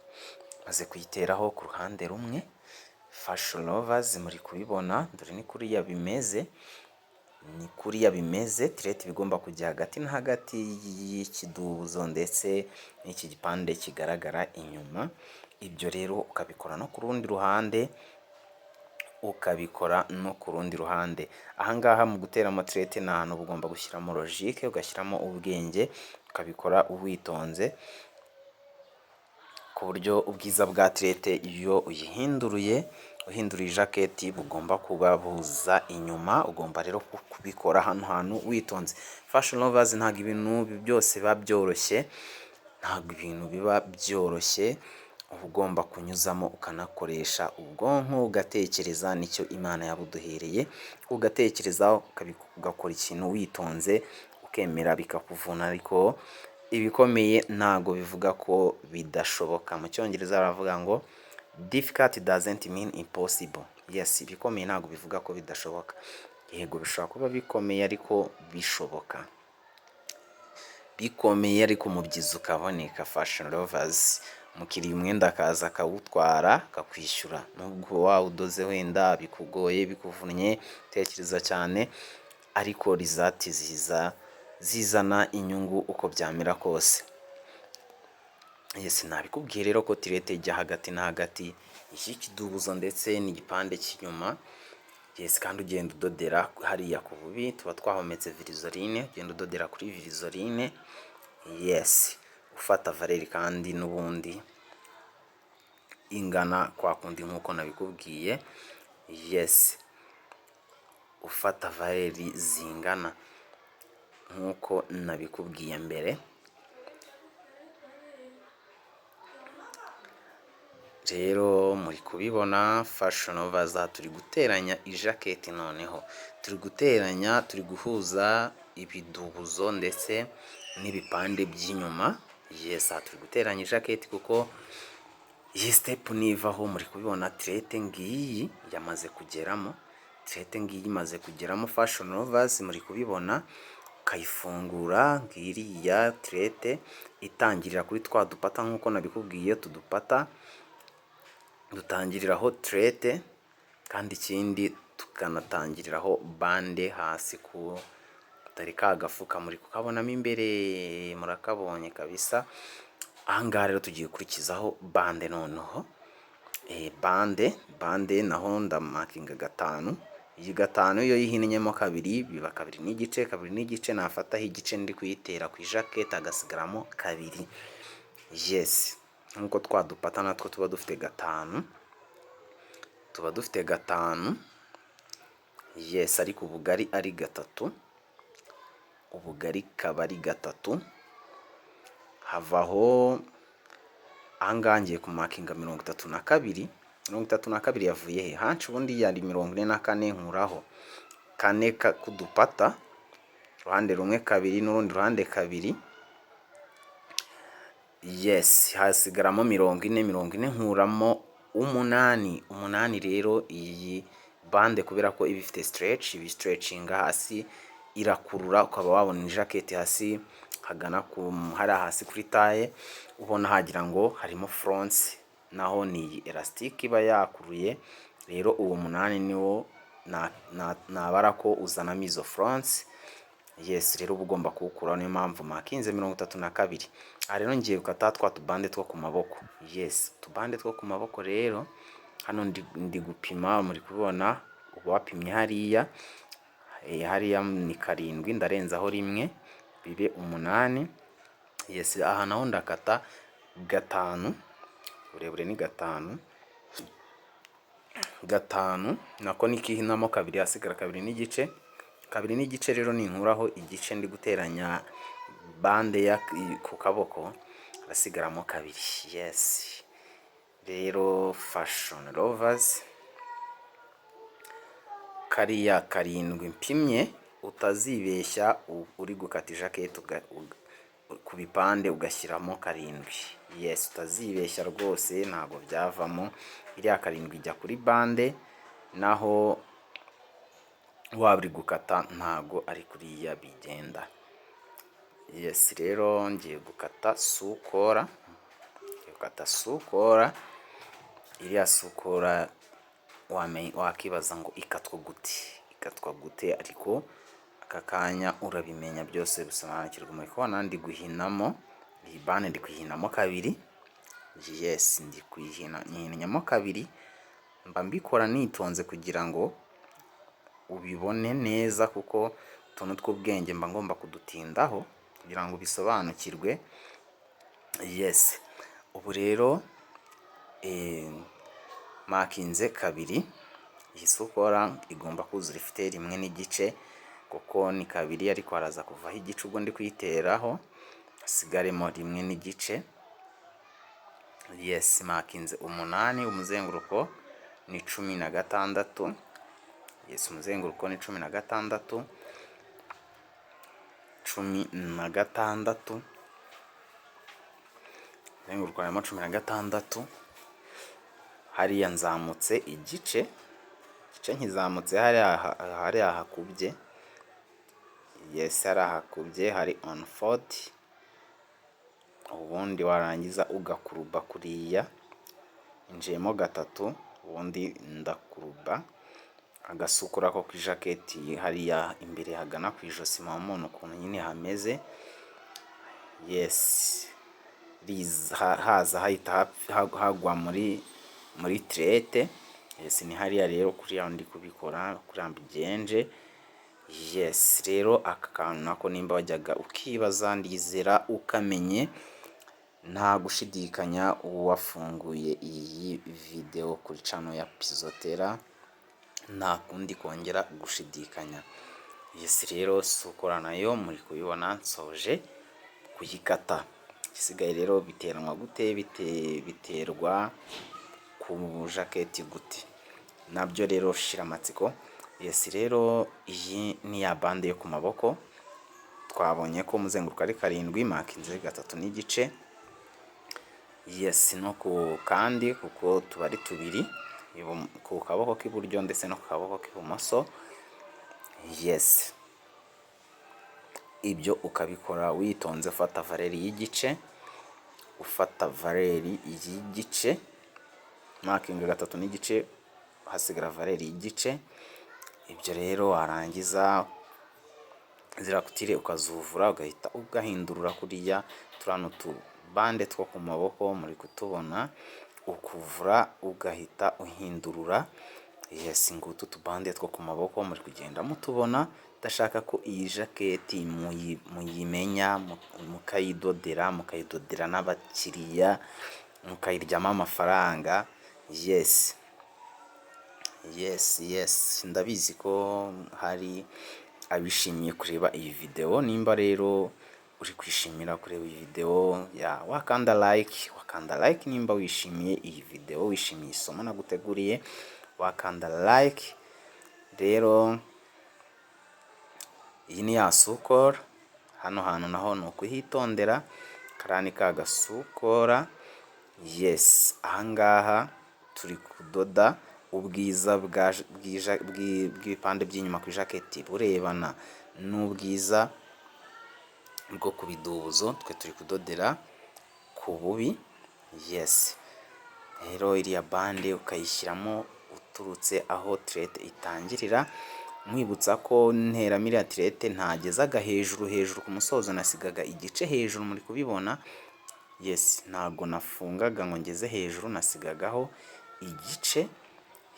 maze kuyiteraho ku ruhande rumwe. Fashion lovers, muri kubibona, dore ni kuriya bimeze, ni kuriya bimeze. Tirette iba igomba kujya hagati na hagati y'ikidubuzo ndetse n'iki gipande kigaragara inyuma. Ibyo rero ukabikora no ku rundi ruhande, ukabikora no ku rundi ruhande. Ahangaha mu gutera amatirette ni ahantu uba ugomba gushyiramo logique, ugashyiramo ubwenge, ukabikora witonze, ku buryo ubwiza bwa tirette iyo uyihinduruye, uhindura ijaketi, bugomba kuba buza inyuma. Ugomba rero kubikora hano hantu witonze. Fashion lovers, ntabwo ibintu byose biba byoroshye, ntabwo ibintu biba byoroshye. Uba ugomba kunyuzamo ukanakoresha ubwonko, ugatekereza, nicyo Imana yabuduhereye, ugatekereza, ugakora ikintu witonze, ukemera bikakuvuna, ariko ibikomeye ntabwo bivuga ko bidashoboka. Mu Cyongereza baravuga ngo "Difficult doesn't mean impossible." Yes, ibikomeye ntabwo bivuga ko bidashoboka. Yego, bishobora kuba bikomeye ariko bishoboka, bikomeye ariko umubyizi ukaboneka. Fashion lovers, umukiriya umwenda akaza akawutwara, akakwishyura nubwo wawudoze wenda bikugoye, bikuvunnye, utekereza cyane, ariko result ziza zizana inyungu uko byamera kose. Yes, nabikubwiye rero ko tirette ijya hagati na hagati y'ikidubuzo ndetse n'igipande cy'inyuma. Yes, kandi ugenda udodera hariya ku bubi, tuba twahometse vlisoline, ugenda udodera kuri vlisoline. Yes, ufata valeur kandi n'ubundi ingana kwa kundi nk'uko nabikubwiye. Yes, ufata valeur zingana nk'uko nabikubwiye mbere. Rero muri kubibona, fashion lovers, turi guteranya ijaketi noneho, turi guteranya, turi guhuza ibidubuzo ndetse n'ibipande by'inyuma. Yes, aha turi guteranya ijaketi, kuko iyi step nivaho, muri kubibona, tirette ngiyi yamaze kugeramo, tirette ngiyi imaze kugeramo. Fashion lovers, muri kubibona, ukayifungura, ngiriya tirette itangirira kuri twa dupata nk'uko nabikubwiye. Utu dupata dutangiriraho tirette, kandi ikindi tukanatangiriraho bande hasi ku dore ka gafuka muri kukabonamo imbere, murakabonye kabisa. Ahangaha rero tugiye gukurikizaho bande noneho. Bande naho ndamakinga gatanu. Iyi gatanu iyo yihinnyemo kabiri biba 2.5. 2.5 nafataho igice ndi kuyitera ku ijaketi, hagasigaramo kabiri. Yes, nk'uko twa dupata natwo tuba dufite gatanu, tuba dufite gatanu. Yes, ariko ubugari ari gatatu, ubugari kaba ari gatatu. Havaho Ahangaha ngiye kumakinga 32. 32 yavuye he? Hanshi ubundi yari 44, nkuraho kane k'udupata, uruhande rumwe kabiri n'urundi ruhande kabiri. Yes, hasigaramo 40. 40 nkuramo umunani. Umunani rero, iyi bande kubera ko iba ifite stretch, iba stretchinga hasi, irakurura, ukaba wabona ijaketi hasi hagana ku hariya hasi kuri taille, ubona hagira ngo harimo fronce, naho ni iyi élastique iba yakuruye. Rero uwo munani niwo nabara ko uzanamo izo fronce. Yes, rero uba ugomba kuwukuraho, niyo mpamvu makinze 32. Aha rero ngiye gukata twa tubande two ku maboko. Yes, utubande two ku maboko rero hano ndi gupima, muri kubibona, uba wapimye hariya. Hariya ni karindwi, ndarenzaho rimwe bibe umunani. Yes, aha naho ndakata gatanu, uburebure ni gatanu. Gatanu nako nikihinamo kabiri, hasigara kabiri n'igice. Kabiri n'igice rero, ninkuraho igice ndi guteranya bande ya ku kaboko, harasigaramo kabiri. Yes, rero fashion lovers, kariya karindwi mpimye, utazibeshya uri gukata ijaketi ku bipande ugashyiramo karindwi. Yes, utazibeshya rwose, ntabwo byavamo. Iriya karindwi ijya kuri bande, naho waba uri gukata ntago ari kuriya bigenda. Yes, rero ngiye gukata sous-col, ngiye gukata sous-col. Iriya sous-col wakibaza ngo ikatwa gute, ikatwa gute? Ariko aka kanya urabimenya byose, bisobanukirwa. Muri kubona ndi guhinamo iyi bande, ndi kuyihinamo kabiri. Yes, ndi kuyihina, nyihinnyamo kabiri. Mba mbikora nitonze kugira ngo ubibone neza, kuko utuntu tw'ubwenge mba ngomba kudutindaho kugira ngo ubisobanukirwe. Yes, ubu rero makinze kabiri. Iyi sous-col igomba kuzura ifite rimwe n'igice, kuko ni kabiri ariko haraza kuvaho igice ubwo ndi kuyiteraho, hasigaremo rimwe n'igice. Yes, makinze umunani, umuzenguruko ni 16. Yes, umuzenguruko ni 16, 16, umuzenguruko harimo 16. Hariya nzamutse igice, igice nkizamutse hariya hakubye. Yes, hariya hakubye hari on fold. Ubundi warangiza ugakuruba kuriya, injiyemo gatatu, ubundi ndakuruba agasukura ko ku ijaketi hariya imbere hagana ku ijosi, murabona ukuntu nyine hameze. Yes, haza hahita hagwa muri tirete. Yes, ni hariya rero kuriya ndi kubikora, kuriya mbigenje. Yes, rero aka kantu nako nimba wajyaga ukibaza, ndizera ukamenye nta gushidikanya. Wafunguye iyi videwo kuri channel ya Pizotera, nta kundi kongera gushidikanya. Yes, rero sous-col nayo muri kubibona, nsoje kuyikata. Igisigaye rero, biteranwa gute, biterwa ku jaketi gute? Nabyo rero shira amatsiko. Yes, rero iyi ni ya bande yo ku maboko. Twabonye ko umuzenguruko ari karindwi, makinze gatatu n'igice. Yes, no ku kandi kuko tuba ari tubiri, ku kaboko k'iburyo ndetse no ku kaboko k'ibumoso. Yes, ibyo ukabikora witonze, ufata valeur y'igice, ufata valeur y'igice, makinga gatatu n'igice, hasigara valeur y'igice. Ibyo rero warangiza ziriya couture ukazuvura, ugahita ugahindurura kuriya. Turiya tubande two ku maboko muri kutubona, ukuvura ugahita uhindurura. Yes, ngutu utubande two ku maboko muri kugenda mutubona. Ndashaka ko iyi jaketi muyimenya, mukayidodera, mukayidodera n'abakiriya, mukayiryamo amafaranga. Yes, ndabizi ko hari abishimiye kureba iyi videwo. Nimba rero Uri kwishimira kureba iyi video ya, wakanda like, wakanda like nimba wishimiye iyi video, wishimiye isomo naguteguriye, wakanda like. Rero iyi ni ya sukora. Hano hantu naho ni ukuhitondera, kariya ni ka gasukora. Yes, ahangaha turi kudoda ubwiza bw'ibipande by'inyuma ku ijaketi burebana n'ubwiza bwo ku bidubuzo. Twe turi kudodera ku bubi. Yes, rero iriya bande ukayishyiramo uturutse aho tirete itangirira. Nkwibutsa ko nteramo iriya tirete ntagezaga hejuru hejuru ku musozo, nasigaga igice hejuru, muri kubibona. Yes, ntago nafungaga ngo ngeze hejuru, nasigagaho igice.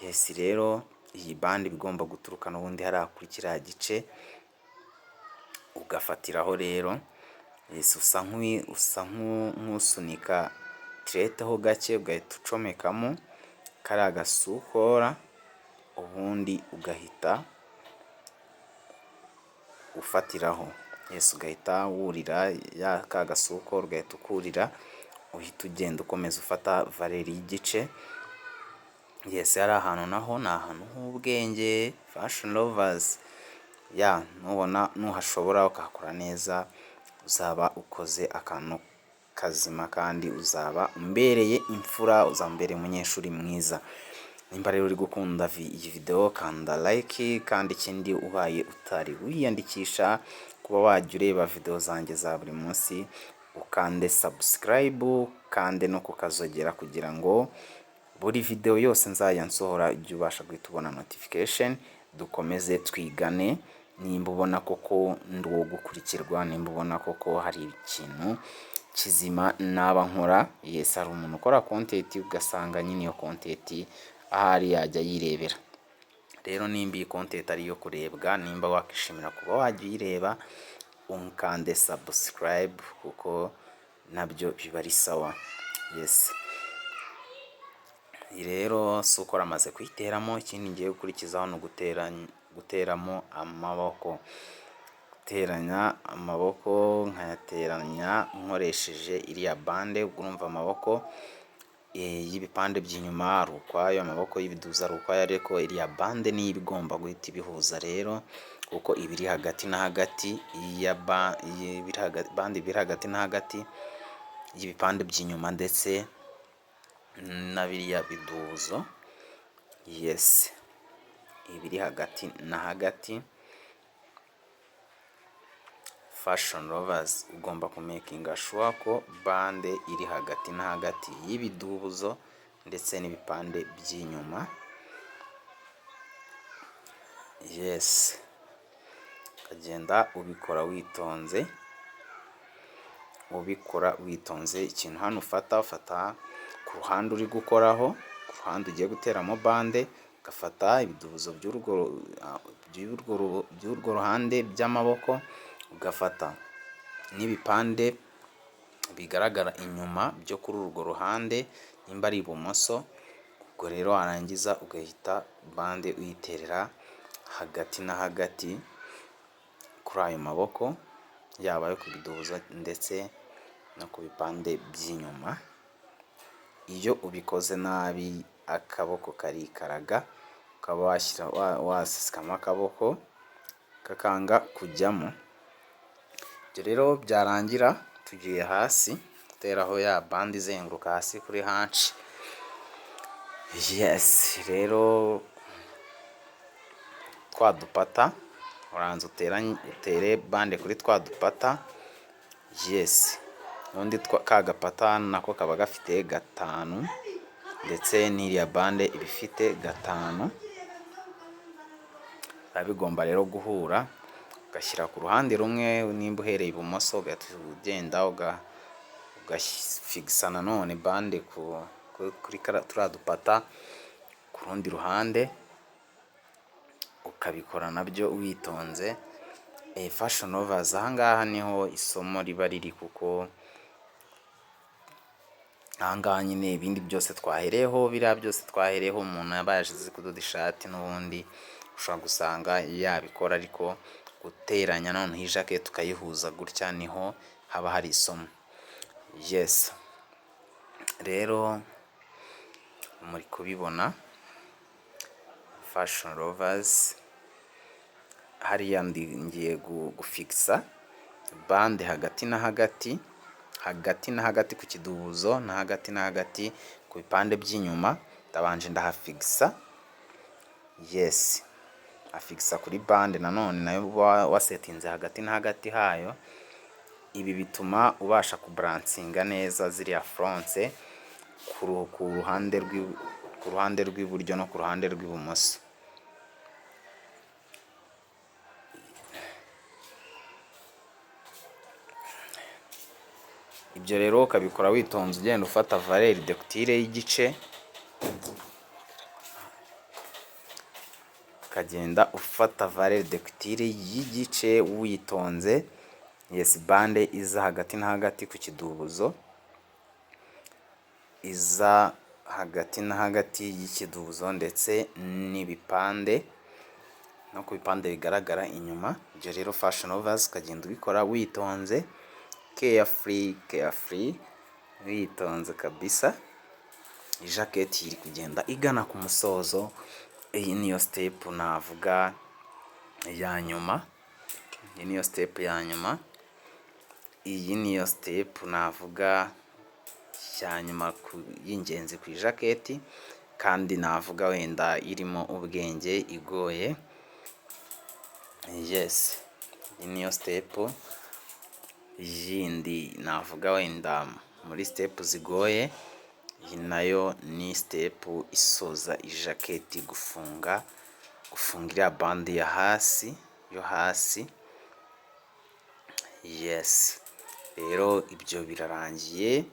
Yes, rero iyi bande iba igomba guturuka n'ubundi hariya kuri kiriya gice, ugafatiraho rero. Yes, usa nk'usunika tirete ho gake, ugahita ucomekamo kariya gasukora, ubundi ugahita ufatiraho. Yes, ugahita wurira ya ka gasukora, ugahita ukurira, uhita ugenda ukomeza ufata valeur y'igice. Yes, hari ahantu naho ni ahantu h'ubwenge, fashion lovers. Ya, nubona nuhashobora ukahakora neza, uzaba ukoze akantu kazima kandi uzaba umbereye imfura, uzaba umbereye umunyeshuri mwiza. Nimba rero uri gukunda iyi video, kanda like. Kandi ikindi, ubaye utari wiyandikisha kuba wajya ureba video zanjye za buri munsi, ukande subscribe, kande no kukazogera, kugira ngo buri video yose nzajya nsohora ujye ubasha guhita ubona notification. Dukomeze twigane. Nimba ubona koko ndi uwo gukurikirwa, nimba ubona koko hari ikintu kizima naba nkora. Yes, hari umuntu ukora content, ugasanga nyine iyo content ahari yajya yirebera. Rero nimba iyi content ari iyo kurebwa, nimba wakishimira kuba wajya uyireba, unkande subscribe, kuko nabyo biba ari sawa. Yes, iyi rero sukora amaze kuyiteramo. Ikindi ngiye gukurikizaho ni guteramo amaboko, guteranya amaboko, nkayateranya nkoresheje iriya bande. Ubwo urumva amaboko y'ibipande by'inyuma ari ukwayo, amaboko y'ibiduza ari ukwayo, ariko iriya bande niyo iba igomba guhita ibihuza rero, kuko iba iri hagati na hagati ya bande, iba iri hagati na hagati y'ibipande by'inyuma ndetse na biriya biduzo. Yes, iba iri hagati na hagati. Fashion lovers, ugomba kumakinga sure ko bande iri hagati na hagati y'ibidubuzo ndetse n'ibipande by'inyuma. Yes, ukagenda ubikora witonze, ubikora witonze. Ikintu hano ufata, ufata ku ruhande uri gukoraho, ku ruhande ugiye guteramo bande, ugafata ibidubuzo by'urwo ruhande by'amaboko, ugafata n'ibipande bigaragara inyuma byo kuri urwo ruhande nimba ari ibumoso. Ubwo rero warangiza ugahita bande uyiterera hagati na hagati kuri ayo maboko, yaba ayo ku bidubuzo ndetse no ku bipande by'inyuma. Iyo ubikoze nabi akaboko karikaraga, ukaba washyira wasesekamo akaboko kakanga kujyamo. Ibyo rero byarangira, tugiye hasi guteraho ya bande izenguruka hasi kuri hanshi. Yes, rero twa dupata uranza utere bande kuri twa dupata. Yes, ubundi ka gapata nako kaba gafite gatanu, ndetse n'iriya bande iba ifite gatanu. Biba bigomba rero guhura, ugashyira ku ruhande rumwe. Nimba uhereye ibumoso, ugahita ugenda ugafigisa nanone bande kuri turiya dupata ku rundi ruhande, ukabikora nabyo witonze. Fashion lovers, ahangaha niho isomo riba riri, kuko ahangaha nyine ibindi byose twahereyeho, biriya byose twahereyeho, umuntu yaba yashize kudoda ishati n'ubundi ushobora gusanga yabikora, ariko Guteranya noneho ijaketi ukayihuza gutya, niho haba hari isomo. Yes, rero muri kubibona, fashion lovers, hariya ngiye gufikisa bande hagati na hagati, hagati na hagati ku kidubuzo, na hagati na hagati ku bipande by'inyuma. Ndabanje ndahafigisa. Yes, afikisa kuri bande nanone nayo uba wasetinze hagati na hagati hayo. Ibi bituma ubasha kubalansinga neza ziriya fronce ku ruhande rw'iburyo no ku ruhande rw'ibumoso. Ibyo rero ukabikora witonze, ugenda ufata valeur de couture y'igice, ukagenda ufata valeur de couture y'igice witonze. Yes, bande iza hagati na hagati ku kidubuzo, iza hagati na hagati y'ikidubuzo ndetse n'ibipande, no ku bipande bigaragara inyuma. Ibyo rero, fashion lovers, ukagenda ubikora witonze, carefree, carefree, witonze kabisa. Ijaketi iri kugenda igana ku musozo. Iyi niyo step navuga ya nyuma, iyi niyo step ya nyuma, iyi niyo step navuga ya nyuma y'ingenzi ku ijaketi, kandi navuga wenda irimo ubwenge, igoye. Yes, iyi niyo step yindi navuga wenda muri step zigoye. Iyi nayo ni step isoza ijaketi, gufunga iriya bande ya hasi, yo hasi. Yes, rero ibyo birarangiye,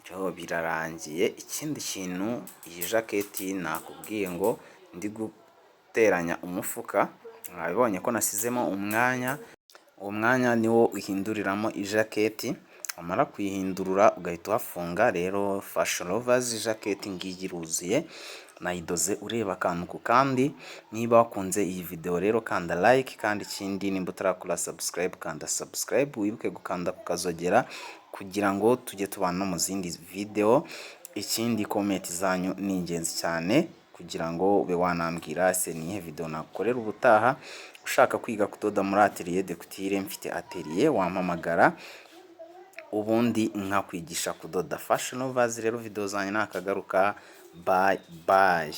ibyo birarangiye. Ikindi kintu, iyi jaketi nakubwiye ngo ndi guteranya umufuka, mwabibonye ko nasizemo umwanya. Uwo mwanya niwo uhinduriramo ijaketi, wamara kuyihindurura ugahita uhafunga. Rero fashion lovers, ijaketi ngiyi iruzuye, nayidoze ureba akantu ku kandi. Niba wakunze iyi video rero, kanda like, kandi ikindi, nimba utarakora subscribe, kanda subscribe, wibuke gukanda ku kazogera kugira ngo tujye tubana no mu zindi video. Ikindi, comment zanyu ni ingenzi cyane kugira ngo ube wanambwira ese ni iyihe video nagukorera ubutaha. Ushaka kwiga kudoda muri atelier de couture, mfite atelier, wampamagara ubundi nkakwigisha kudoda. Fashion lovers, rero video zanyu nakagaruka. Bye bye.